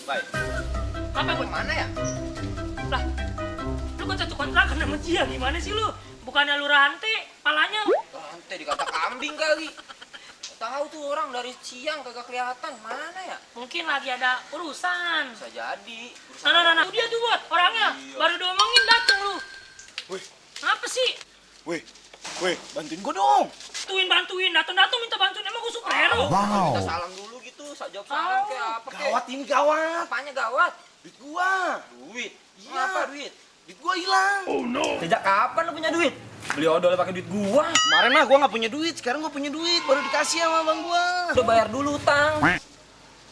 Baik. Apa buat Mana ya? lah? Lu kan satu kontrakan sama dia, gimana sih lu? Bukannya lu rantai, palanya Rantai dikata kambing kali. Tahu tuh orang dari siang kagak kelihatan. Mana ya? mungkin lagi ada urusan. Bisa jadi. Nah, dia tuh buat orangnya. Iya. Baru diomongin dateng lu. Wih, Apa sih? wih, bantuin gua dong. Bantuin, datang minta bantuin. Emang gua superhero? Kita salam dulu gitu. Jawab salam kayak apa kayak. Gawat ini gawat. Apanya gawat? Duit gua. Duit. Iya. Apa duit? Duit gua hilang. Sejak kapan lu punya duit? Beli odol pakai duit gua. Kemarin mah gua nggak punya duit, sekarang gua punya duit, baru dikasih sama abang gua. Udah bayar dulu utang.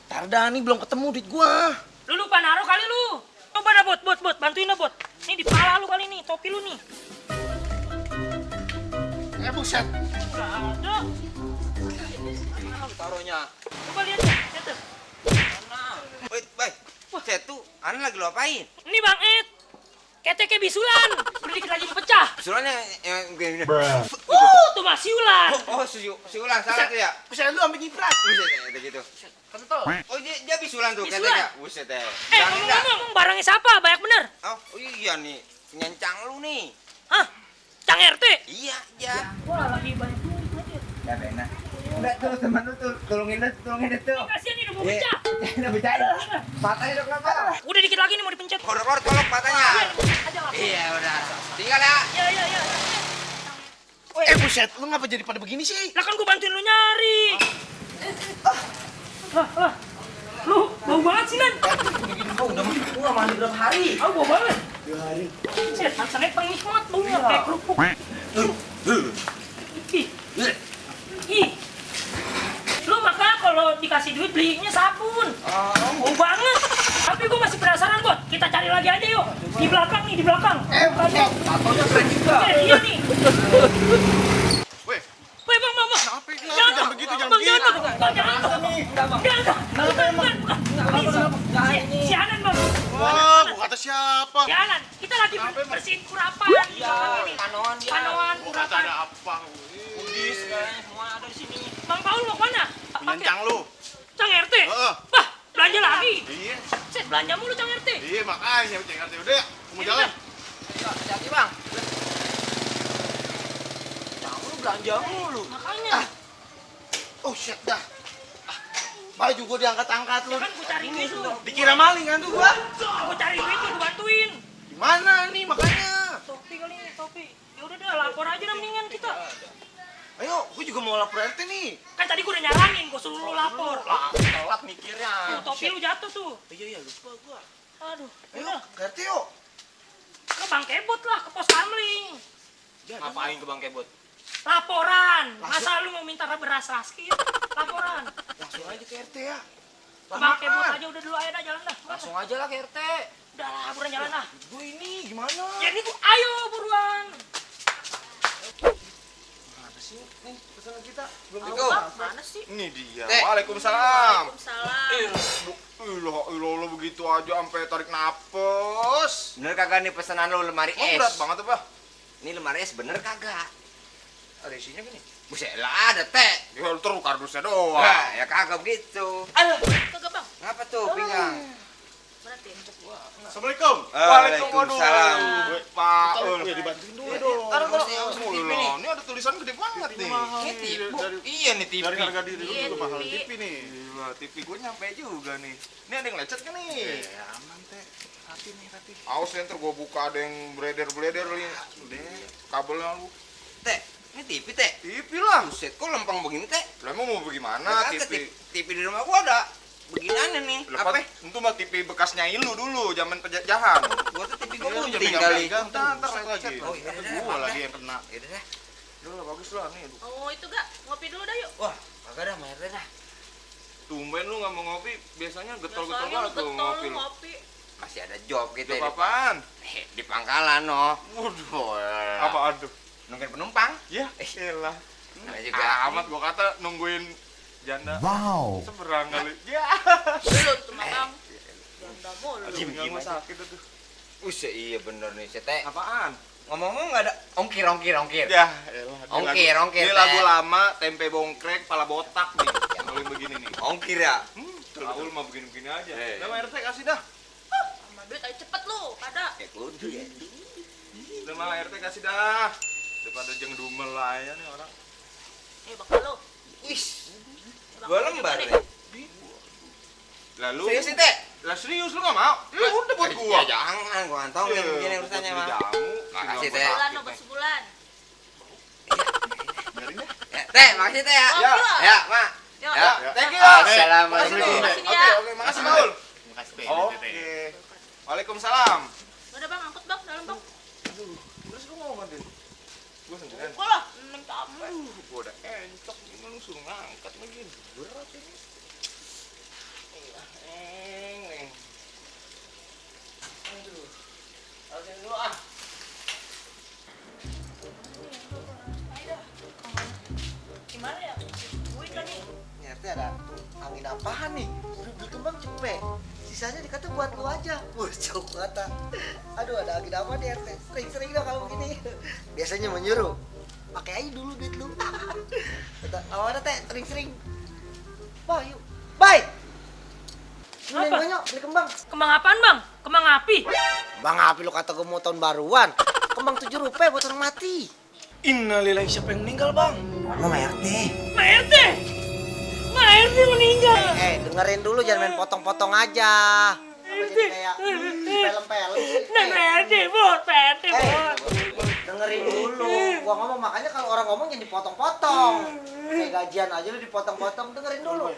Ntar dah nih belum ketemu duit gua. Lu lupa naruh kali lu. Coba dah bot, bantuin dah bot. Ini di pala lu kali nih, topi lu nih. Buset. Nggak ada. Mana lu taruhnya? Coba lihat ya, lihat tuh. Mana? Wait, baik. Saya tuh, Anda lagi lo apain? Ini Bang Ed. Keteknya bisulan. Udah dikit lagi pecah. Soalnya yang gini. Tuh masih ulan. Oh, si Ulan salah tuh ya? Buset lu sampai nyiprat. Buset, ya, gitu. Kental. Oh, dia bisulan tuh Bisulan. katanya. Buset ya. Ngomong-ngomong, barangnya siapa? Banyak bener. Oh, iya nih. Penyancang lu nih. Hah? Cang RT? Iya, iya. Wah, lagi banyak duit aja. Ya, benar. Udah tuh, teman lu tuh. Tolongin dia tuh. Kasihan nih, udah mau pecah. Udah bercanda. Matanya udah kenapa? Udah dikit lagi nih mau dipencet. Korek-korek kolok matanya. Aja lah. Iya, udah. Tinggal ya. Ya. Buset, lu ngapa jadi pada begini sih? Lah kan gua bantuin lu nyari. Lu bau banget sih, Nan. Oh, udah mandi berapa hari? Bau banget. 2 hari. Set, rasanya pengikmat baunya kayak kerupuk. Ih. Lu makanya kalau dikasih duit belinya sabun. Bau banget. Tapi gua masih penasaran, Bot. Kita cari lagi aja yuk. Di belakang nih, di belakang. Tatonya keren juga. Iya nih. Weh, Weh, Bang. kenapa ini? Jangan begitu, jangan begitu. Si Anan, Bang. Wah, gua kata siapa? Si Anan, kita lagi bersihin kurapan. Iya, panoan dia. Panoan, Gua kata kurapan. ada apa? Udis kayaknya semua ada di sini. Bang Paul mau kemana? Penyancang lu. Cang RT? Heeh. Wah, belanja lagi. Iya, Set, belanja mulu Cang RT. iya makanya cengar udah, mau jalan. Ayo, hati-hati, Bang. Jangan lu belanja mulu. Makanya. Oh shit dah. Baju gua diangkat-angkat lu. Ya kan gua cari duit lu. Dikira maling kan tuh gua? Gua cari duit lu, gua bantuin. Gimana nih makanya? Topi kali ini, topi. Ya udah dah, lapor aja dah mendingan kita. Ayo, gua juga mau lapor RT nih. Kan tadi gua udah nyaranin, gua suruh lu lapor. Telat mikirnya. Tuh, topi lu jatuh tuh. Iya, lupa gua. Aduh, Ayo, udah. ke RT yuk. Ke Bang Kebot lah, ke pos kamling. Ngapain ke Bang Kebot? Laporan. Masa lu mau minta beras raskin? Laporan. Langsung aja ke RT ya. Ke Bang Kebot aja udah dulu, ayo dah jalan dah. Langsung aja lah ke RT. Udah lah, buruan jalan dah. Gua ini gimana? Ya ini gua, ayo buruan. Mana sih nih pesanan kita? Belum Assalamualaikum. tahu. Mana sih? Ini dia. Teh. Waalaikumsalam. Waalaikumsalam. Ilah, begitu aja sampai tarik napas. Bener kagak nih pesanan lu lemari Oh, es? berat banget tuh, Bah. Ini lemari es bener kagak? Ada isinya gini. Buset lah ada teh. Ya lu terus kardusnya doang. Wah, ya kagak begitu. Aduh, kagak Bang. Ngapa tuh pinggang? Berarti Assalamualaikum. Waalaikumsalam. Waduh. Pak, ya dibantuin dulu dong. Taruh kalau Oh, TV nih. ini ada tulisan gede banget nih. Ini TV. Dari Iya nih TV. dari harga diri Iya, dulu mahal TV. TV nih. Gila, TV gue nyampe juga nih. Ini ada yang lecet kan nih? Aman teh. Hati nih, hati. Awas ya, ntar gue buka ada yang bleder nih. Deh, kabelnya lu. Teh, ini TV teh. TV lah. Buset, kok lempeng begini teh? Lah emang mau bagaimana Kagak, TV? TV di rumah gua ada beginiannya nih. Lepas, Apa? itu mah TV bekasnya Ilu dulu, zaman penjajahan. Gua tuh TV gua Jangan gunting kali. Ntar lagi. Oh, iya, Kata iya, gua maaf lagi dah. yang kena. Ya udah dah. Udah lah, bagus lah nih. Aduh. Oh itu gak? Ngopi dulu dah yuk. Wah, kagak dah, mayar dah. Tumben lu nggak mau ngopi, biasanya getol-getol Soalnya banget tuh getol ngopi lu lu. ngopi. Masih ada job gitu Job ya. apaan? Di pangkalan noh. Waduh, Apa? apa aduh? Nungguin penumpang. Ya, elah. Nah, juga. Amat gua kata nungguin janda. Wow. Seberang kali. Ya. Dulu tuh Bang. Janda mulu. Gimana? Tinggal gua sakit tuh. Usah iya bener nih, Teh. Apaan? Ngomong-ngomong nggak ada ongkir. Ya, elah. Ini Ongkir, Ini Teh. lagu lama, tempe bongkrek, pala botak nih. Yang paling begini nih. Ongkir ya. Aul mah begini-begini aja. Udah mah RT kasih dah. Sama duit ayo cepet lu, pada. Kudu ya. Udah mah RT kasih dah. Daripada jeng dumel lah ya nih orang. Bakal lu. Wis. Bakal 2 lembar nih. ya. Lalu Serius sih, Teh? lah serius lu gak mau? Ya udah buat gua. Ya jangan, gua ngantongin begini urusannya, Beli Bang. jamu. Makasih, tinggal Teh. gua Sebulan sakit, obat Teh. sebulan. Biarin deh. Ya, Teh, makasih Teh ya. Ya. Ya, Mak. Yuk. Ya, thank you. Assalamualaikum. Makasih, Oke, ya. oke, makasih Maul. Makasih, Pe. Oke. Waalaikumsalam. Udah bang, angkut bang, dalam bang. Terus lu mau bantuin? Gua sendirian. Gua lah, neng tamu. Gua udah encok, gimana lu suruh ngangkat lagi. Berat ini. Neng. Aduh. Halusin dulu ah. Gimana ya? Duit lagi. Nih RT ada angin apaan nih? Beli kembang cepet. Sisanya dikata buat lu aja. Wah, jauh kata. Aduh, ada angin apa nih RT? Sering-sering dong kalau begini. Biasanya menyuruh. Pakai aja dulu duit lu. Kata, awalnya teh sering-sering. Bye, yuk. Bye. Beli Apa? banyak, beli kembang. Kembang apaan bang? Kembang api? Bang, api lu kata gue mau tahun baruan. Kembang 7 rupiah buat orang mati. Innalillahi, siapa yang meninggal, Bang? Mama RT. Mak RT! Mak RT meninggal! Dengerin dulu, jangan main potong-potong aja. Apa jadi kayak film-film sih? Nah, Pak RT, Bor, Pak RT, Bor. Dengerin dulu. Gua ngomong, makanya kalau orang ngomong jangan dipotong-potong. Kayak gajian aja lu dipotong-potong, dengerin dulu.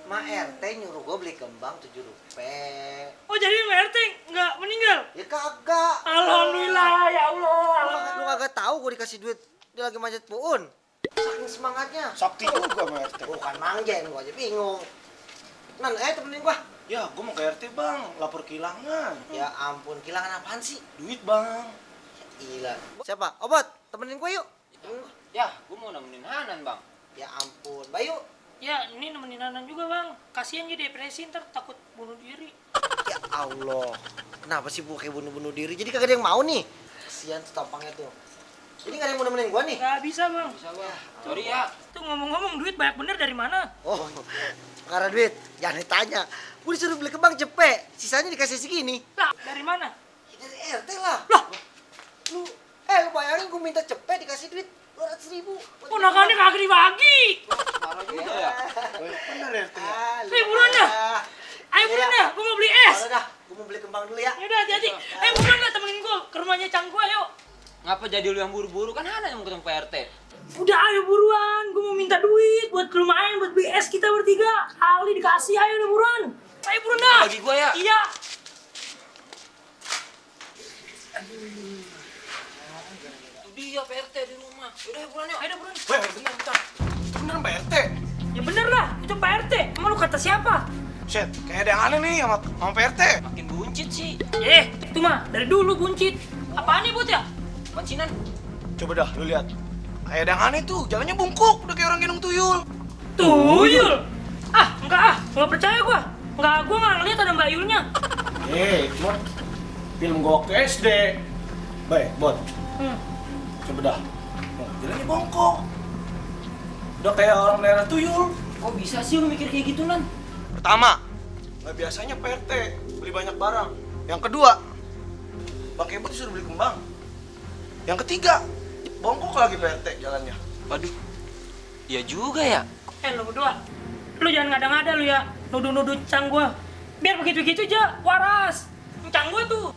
Ma RT nyuruh gua beli kembang 7 rupiah. Oh, jadi Mak RT nggak meninggal? Ya kagak. Alhamdulillah, ya Allah. Lu kagak tahu gua dikasih duit dia lagi manjat puun. Saking semangatnya. Sakti juga sama RT. Bukan manggen, gua aja bingung. Nan, temenin gua. Ya, gua mau ke RT, Bang. Lapor kehilangan. Ya ampun, kehilangan apaan sih? Duit, Bang. Gila. Siapa? Obat, temenin gua yuk. Ya, gua mau nemenin Hanan, Bang. Ya ampun, Bayu. Ya, ini nemenin Nanan juga, Bang. Kasihan dia depresi, ntar takut bunuh diri. Ya Allah. Kenapa sih bu kayak bunuh-bunuh diri? Jadi kagak ada yang mau nih. Kasihan tuh tampangnya tuh. Jadi gak ada yang mau nemenin gua nih. Nggak bisa, Bang. Bisa, Bang. Sorry ya. Tuh ngomong-ngomong duit banyak bener dari mana? Oh, karena duit. Jangan ditanya. Gua disuruh beli kembang cepet. Sisanya dikasih segini. Lah, dari mana? Ya, dari RT lah. Lah, Lu bayangin gua minta cepet dikasih duit 200.000. ponakannya kagak dibagi. Parah juga ya. Benar RT. Ayo buruan dah. Ayo buruan dah, gua mau beli es. Udah dah, gua mau beli kembang dulu ya. Yaudah, hati-hati. Ayo buruan dah, temenin gua ke rumahnya Cang gua, yuk. Ngapa jadi lu yang buru-buru? Kan Hanan yang mau ketemu Pak RT. Udah ayo buruan, gua mau minta duit buat ke rumah Ayan, buat beli es kita bertiga. Ali dikasih, ayo udah buruan. Ayo buruan dah. Bagi gua ya. Iya. Itu dia Pak RT di rumah. Yaudah, buruan yuk. Ayo udah buruan. Weh, bentar. Beneran Pak RT? Ya bener lah, itu Pak RT. Emang lu kata siapa? Set, kayak ada yang aneh nih sama Pak RT. Makin buncit sih. Itu mah dari dulu buncit. Apaan nih, Bot ya? Apaan sih, Nan? Coba dah, lu lihat. Kayak ada yang aneh tuh, jalannya bungkuk, udah kayak orang gendong tuyul. Tuyul. Enggak percaya gua. Gua nggak ngeliat ada Mbak Yulnya. Cuma film gua waktu SD. Baik, Bot. Coba dah. Oh, jalannya bongkok. Udah kayak orang daerah tuyul. Kok bisa sih lu mikir kayak gitu, Nan? Pertama, nggak biasanya Pak RT beli banyak barang. Yang kedua, Bang Kebot disuruh beli kembang. Yang ketiga, bongkok lagi Pak RT jalannya. Waduh. Iya juga ya. Lu berdua. Lu jangan ngada-ngada lu ya. Nuduh-nuduh Cang gua. Biar begitu-begitu aja, waras. Cang gua tuh.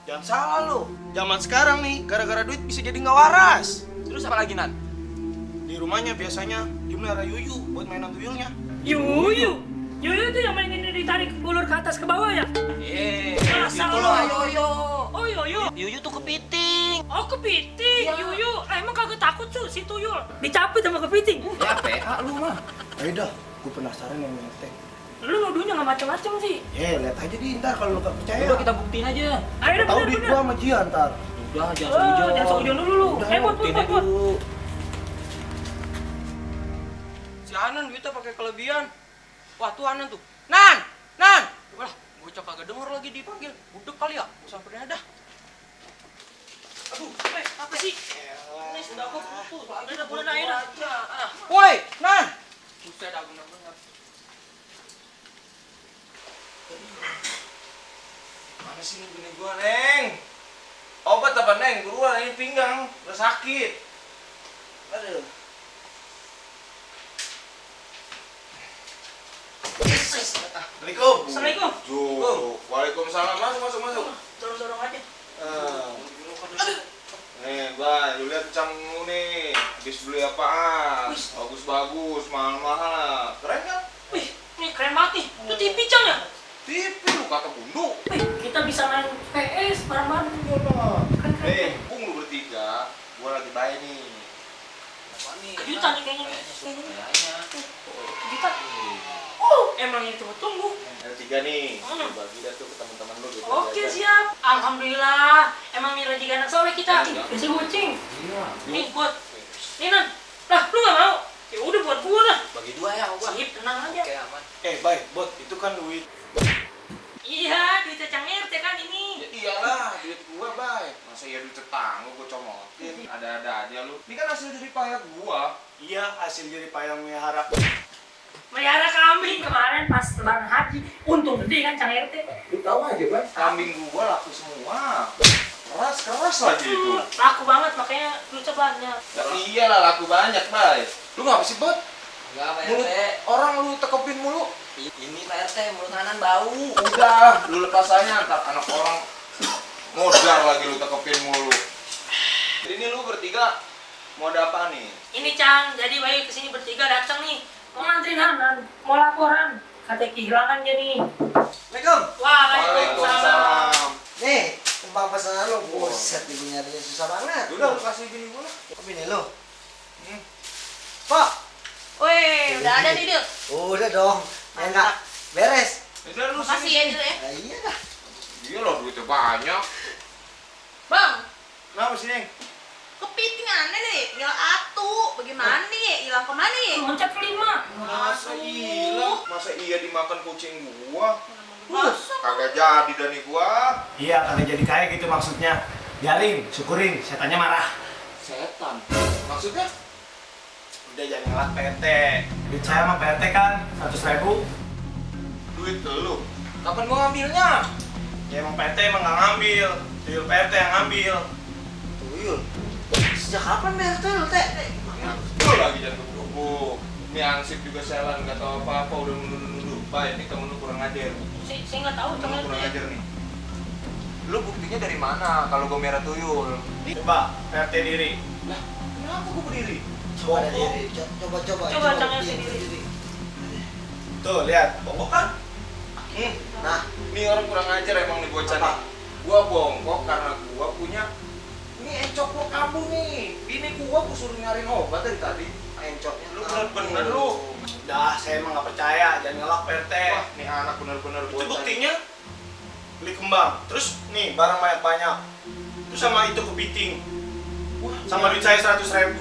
Jangan salah lu. Zaman sekarang nih, gara-gara duit bisa jadi nggak waras. Terus apa lagi, Nan? Di rumahnya biasanya dia melihara yuyu buat mainan tuyulnya. Yuyu. Yuyu tuh yang mainin ditarik ulur ke atas ke bawah ya? Masa Itu lu? loh, Yoyo. Oh Yuyu. Yuyu tuh kepiting. Oh kepiting, Iya. Yuyu. Emang kagak takut tuh si tuyul? Dicapit sama kepiting. Ya, PA lu mah. Ayo dah, gue penasaran yang RT. Lu nuduhnya nggak macem-macem sih. Lihat aja di ntar kalau lu gak percaya. Udah kita buktiin aja. Ayo udah Tahu duit bener-bener. gua sama Jian ntar. Udah, jangan Oh, seujon. jangan seujon dulu lu. Udah, Bot, Buktiin aja bot. dulu. Si Hanan duitnya pakai kelebihan. Wah tuh Hanan tuh. Nan! Wah, bocah kagak denger lagi dipanggil. Budek kali ya? Gua samperin aja dah. Aduh, apa sih? Ini sudah aku putus. Udah bulan air. Woi, Nan! Buset dah bener-bener. sini bini gua, Neng. Obat apa, Neng? Buruan, ini pinggang. Udah sakit. Aduh. Assalamualaikum. Assalamualaikum. Waalaikumsalam. Masuk. Dorong-dorong aja. Nih, Bay, lu lihat cangmu nih. Habis beli apaan? Bagus, mahal-mahal. Keren kan? Wih, ini keren banget nih. Itu TV Cang ya? TV lu kata bundu. Wih, kita bisa main PS bareng-bareng. Keren. Nih, bung lu bertiga. Gua lagi bayar nih. Apa nih? Kejutan nih kayaknya. Kayaknya. Kejutan. Emang itu tunggu. Ada 3 nih. Coba bagi tuh ke teman-teman lu gitu. Oke, siap. Alhamdulillah. Emang Mira juga anak soleh kita. Bisa kucing. Iya. Nih buat. Nih Nan. Lah, lu gak mau? Ya udah buat gua dah. Bagi 2 ya, gua. Sip, tenang aja. Oke, aman. Bay, Bot, itu kan duit. Iya, duit Cang RT kan ini. Ya iyalah, duit gua, Bay. Masa iya duit tetangga gua comotin. Ada-ada aja lu. Ini kan hasil jerih payah gua. Iya, hasil jerih payah melihara. Melihara kambing kemarin pas lebaran haji. Untung gede kan Cang RT. Lu tahu aja, Bay. Kambing gua laku semua. Keras lagi itu. Laku banget makanya duitnya banyak. Ya iyalah laku banyak, Bay. Lu ngapa sih, Bot? Enggak, Pak Mulut RT. orang lu tekepin mulu. Ini Pak RT, mulut Nanan bau. Udah, lu lepas aja ntar anak orang modar lagi lu tekepin mulu. Jadi ini lu bertiga mau ada apa nih? Ini Cang, jadi bayi kesini bertiga datang nih. Mau nganterin Hanan, mau laporan. Katanya kehilangan dia nih. Assalamualaikum. Waalaikumsalam. Nih, numpang pesanan lo. Buset, ibu nyarinya susah banget. Udah lu kasih bini gua lah. Apa ini lo? Pak, Wih, udah ada nih, Dil. udah dong. Ya enggak, beres. Udah lu Makasih sini. ya, Dil ya. Nah, iya dah. Iya loh duitnya banyak. Bang, Kenapa sih, Neng? kepiting aneh deh. Tinggal atu. Bagaimana nih? Hilang kemana nih? Loncat kelima. Masa hilang? Masa iya dimakan kucing gua? Masa? Kagak jadi dani gua. Iya, kagak jadi kaya gitu maksudnya. Biarin, syukurin, setannya marah. Setan. Maksudnya? Udah jangan ngelak PRT. Duit saya sama PRT kan 100.000. Duit lu. Kapan gua ngambilnya? Ya emang PRT emang nggak ngambil. Tuyul PRT yang ngambil. Tuyul. Sejak kapan BRT lo, Teh? Lu lagi jangan gebuk. Ini ansip juga selan, nggak tahu apa-apa, udah nuduh-nuduh. Baik, nih temen lu kurang ajar. Saya nggak tahu Temen Cang lu kurang RT. ajar nih. Lu buktinya dari mana kalau gua merah tuyul? Coba PRT diri. Lah, kenapa gua berdiri? Coba ada diri. Coba. Coba Cang RT berdiri, diri. berdiri. Tuh, lihat. Bongkok kan? Nah, Nih orang kurang ajar emang nih bocah nih. Gua bongkok karena gua punya ini encok gua kabur nih. Ini gua suruh nyariin obat dari tadi. encoknya. Lu bener-bener lu. Udah, saya emang nggak percaya. Jangan ngelak PRT. Wah, nih anak bener-bener Itu bocah. buktinya beli kembang. Terus nih barang banyak-banyak. Terus sama itu kepiting. Wah, Sama duit saya 100.000.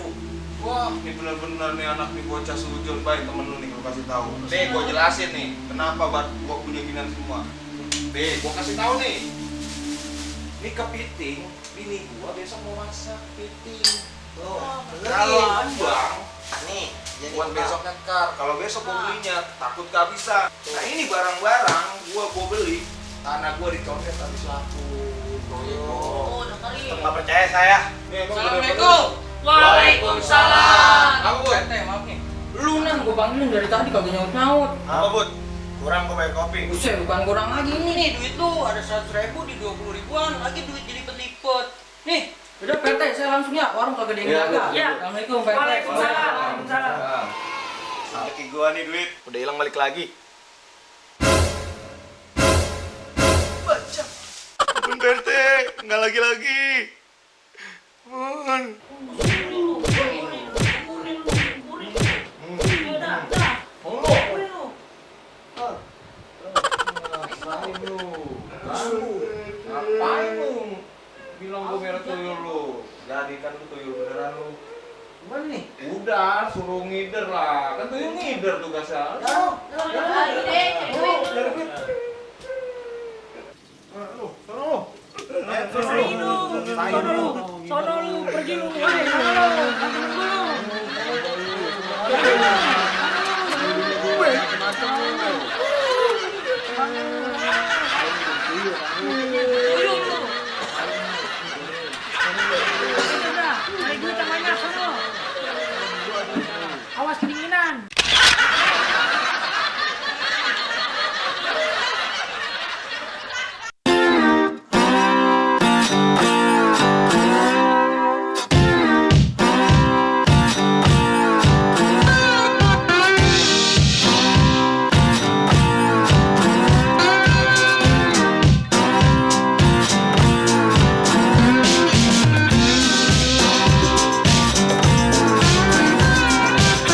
Wah, ini bener-bener nih anak nih bocah sujud baik temen lu nih gua kasih tahu. Nih gua jelasin nih, kenapa gua punya ginian semua. Nih, gua kasih tahu nih. Ini kepiting, bini gua besok mau masak kepiting. Tuh, Kalau benerin. bang, Nih, jadi buat besok nyekar. Kalau besok gua belinya, takut gak bisa. Nah ini barang-barang gua beli karena gua dicondet habis laku. Oh, dengerin. Nggak percaya saya. Nih, emang Assalamualaikum. Waalaikumsalam. Apa bu? RT, maaf nih. Lu Nan, gua panggilin dari tadi kagak nyaut-nyaut. Apa bud? Kurang gue bayar kopi. Buset, bukan kurang lagi ini nih duit lu ada 100.000 di 20 ribuan lagi duit dilipet-lipet. Nih, udah PRT saya langsung ya warung kagak ada yang jaga. Iya. Assalamualaikum PRT. Waalaikumsalam. Waalaikumsalam. Laki gua nih duit. Udah hilang balik lagi. Baca. Bun PRT, nggak lagi-lagi. Bun. Ngapain lu? Bilang gua merah tuyul lu. Jadi kan lu tuyul beneran lu. Gimana nih? Udah, suruh ngider lah. Kan tuyul ngider tugasnya. Lagi deh, cari duit. Selesai lu. Sono lu. Sono lu. Pergi lu. Woi, sono lu. Tunggu lu.